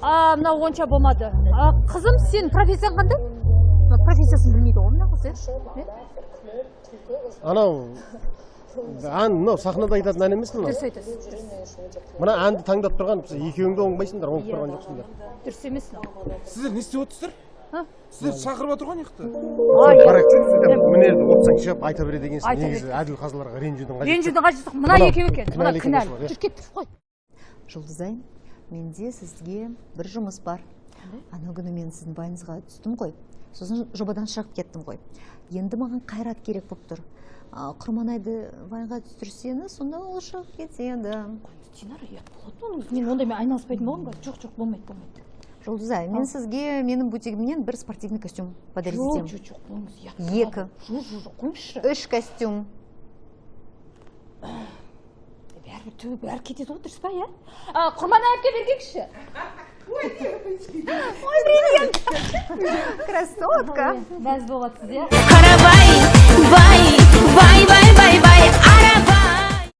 А, мынау онша болмады. А, қызым, сен профессияң қандай? Мына профессиясын білмейді ғой мына қыз, иә? Е? Анау ән, мынау сахнада айтатын ән емес мынау. Дұрыс айтасыз, дұрыс. Мына әнді таңдап тұрған екеуің де оңбайсыңдар, оңып тұрған жоқсыңдар. Дұрыс емес мынау. Сіздер не істеп отырсыздар? А? Сіздерді шақырып отыр ғой мына. Мінезді отырсаң шығып айта береді екенсің. Айта. Негізі әділ қазыларға ренжудің қажеті жоқ. Ренжудің қажеті жоқ. Мына Мынау екеуі екен, мына кінәлі екен кінәлі. осылар, иә. Жүр, кеттік қой. Жұлдызай, менде сізге бір жұмыс бар. Анау күні мен сіздің вайныңызға түстім ғой, сосын жобадан шығып кеттім ғой. Енді маған Қайрат керек болып тұр. Құрманайды вайнға түсірсеңіз, сонда ол шығып кетеді. Динара, ұят болады оның. Мен ондаймен айналыспайтын болғанмын қазір. Жоқ, жоқ, болмайды, болмайды. Жұлдызай, мен сізге менің бутигімнен бір спортивный костюм подарить Жоқ. етемін. Жоқ, жоқ, қойыңыз, ұят Екі. болады. Жоқ, жоқ, жоқ, қойыңызшы. Үш костюм. Бәрібір түбі бәрі кетеді ғой, дұрыс па, иә? А, Құрманай әпке, бері келіңізші. Ой, привет, красотка! Мәз болып жатсыз, иә? Қарабай.